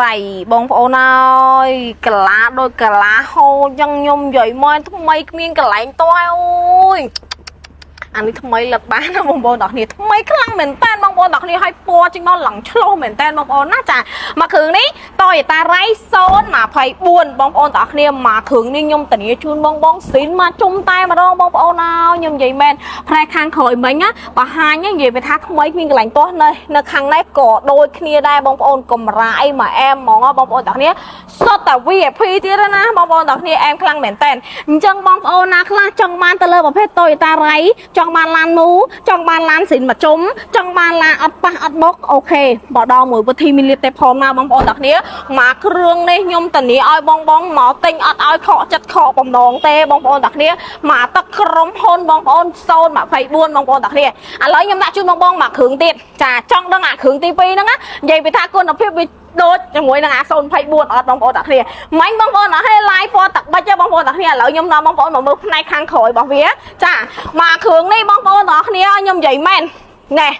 រៃបងប្អូនអើយកលាដូចកលាហូចចឹងខ្ញុំនិយាយមកថ្មីគ្មានកន្លែងតោះអូយអានេះថ្មីលឹកបានណាបងប្អូនទាំងគ្នាថ្មីខ្លាំងមែនតើបងប្អូនទាំងគ្នាឲ្យពណ៌ចេញមកឡើងឆ្លោះមែនតើបងប្អូនណាចាមកគ្រឿងនេះ Toyota Rai 024បងប្អូនទាំងគ្នាមកគ្រឿងនេះខ្ញុំធានាជូនបងបងស៊ីនមកជុំតែម្ដងបងប្អូនអើយខ្ញុំនិយាយមែនផ្នែកខាងក្រោយមិញណាបង្ហាញនិយាយไปថាថ្មីគ្មានកន្លែងទាស់នៅនៅខាងនេះក៏ដូចគ្នាដែរបងប្អូនកំរាអីមកអែមហ្មងបងប្អូនទាំងគ្នាសុទ្ធតែ VIP ទៀតណាបងប្អូនទាំងគ្នាអែមខ្លាំងមែនតើអញ្ចឹងបងប្អូនណាខ្លះចង់បានទៅលើប្រភេទ Toyota Rai ចង់បានឡានមូចង់បានឡានស៊ីនមកជុំចង់បានឡានអត់ប៉ះអត់បុក OK បដងមួយវិធីមានលៀបទេផងណាបងប្អូនទាំងគ្នាមកគ្រឿងនេះខ្ញុំធានាឲ្យបងបងមកទិញអត់ឲ្យខកចិត្តខកបំណងទេបងប្អូនទាំងគ្នាមកទឹកក្រុមហ៊ុនបងប្អូន024បងប្អូនទាំងគ្នាឥឡូវខ្ញុំដាក់ជូនបងបងមកគ្រឿងទៀតចាចង់ដឹងអាគ្រឿងទី2ហ្នឹងណានិយាយពីថាគុណភាពវាដូចជាមួយនឹងអា024អត់បងប្អូនទាំងគ្នាមិញបងប្អូនអត់ឲ្យ live ពណ៌ទឹកបិចទេបងប្អូនទាំងគ្នាឥឡូវខ្ញុំនាំបងប្អូនមកមើលផ្នែកខាងក្រោយរបស់វាចាមកគ្រឿងនេះបងប្អូនទាំងគ្នាខ្ញុំនិយាយមែនណែ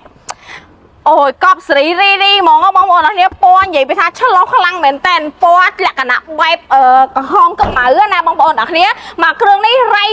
អូយកប់សេរីរីរីហ្មងបងប្អូនទាំងគ្នាពណ៌និយាយពីថាឆ្លោះខ្លាំងមែនតែនពណ៌លក្ខណៈបែបអឺក្រហមកម្ៅណាបងប្អូនទាំងគ្នាមកគ្រឿងនេះរៃ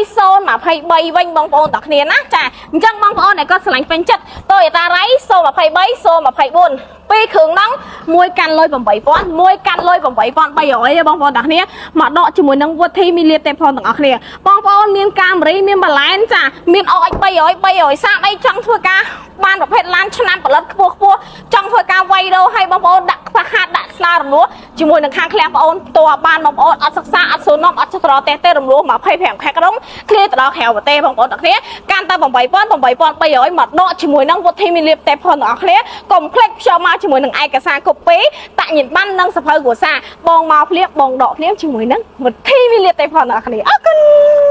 023វិញបងប្អូនទាំងគ្នាណាចាអញ្ចឹងបងប្អូនដែលគាត់ស្រឡាញ់ពេញចិត្ត Toyota រៃ023 024ពីរគ្រឿងហ្នឹងមួយកាន់លុយ8000មួយកាន់លុយ8300ទេបងប្អូនទាំងគ្នាមកដកជាមួយនឹងវុធីមីលៀបទេផងទាំងអស់គ្នាបងប្អូនមានកាមេរីមានបាឡែនចាមាន OX 300 330អីចង់ធ្វើការបានប្រភេទឡានឆ្នាំផលិតខ្ពស់ខ្ពស់ចង់ធ្វើការវាយដូរឲ្យបងប្អូនដាក់ខ្វះខាតដាក់ស្នារំលោះជាមួយនឹងខាងឃ្លាំងបងប្អូនផ្ទាល់បានបងប្អូនអត់សិក្សាអត់សូននាំអត់ចត្រទេទេរំលោះ25ខែក្រុងឃ្លាទៅដល់ក្រៅប្រទេសបងប្អូនទាំងគ្នាកាន់តែ8000 8300មកដកជាមួយនឹងវុធីមីលៀបទេផងទាំងអស់គ្នាកុំភ្លេចភ្ជាប់មកជាមួយនឹងឯកសារកូពីតញ្ញាណប័ណ្ណនិងសភៅគ្រួសារបងមកភ្លាមបងដកភ្លាមជាមួយនឹងវុធីមីលៀបទេផងទាំងអស់គ្នាអរគុណ។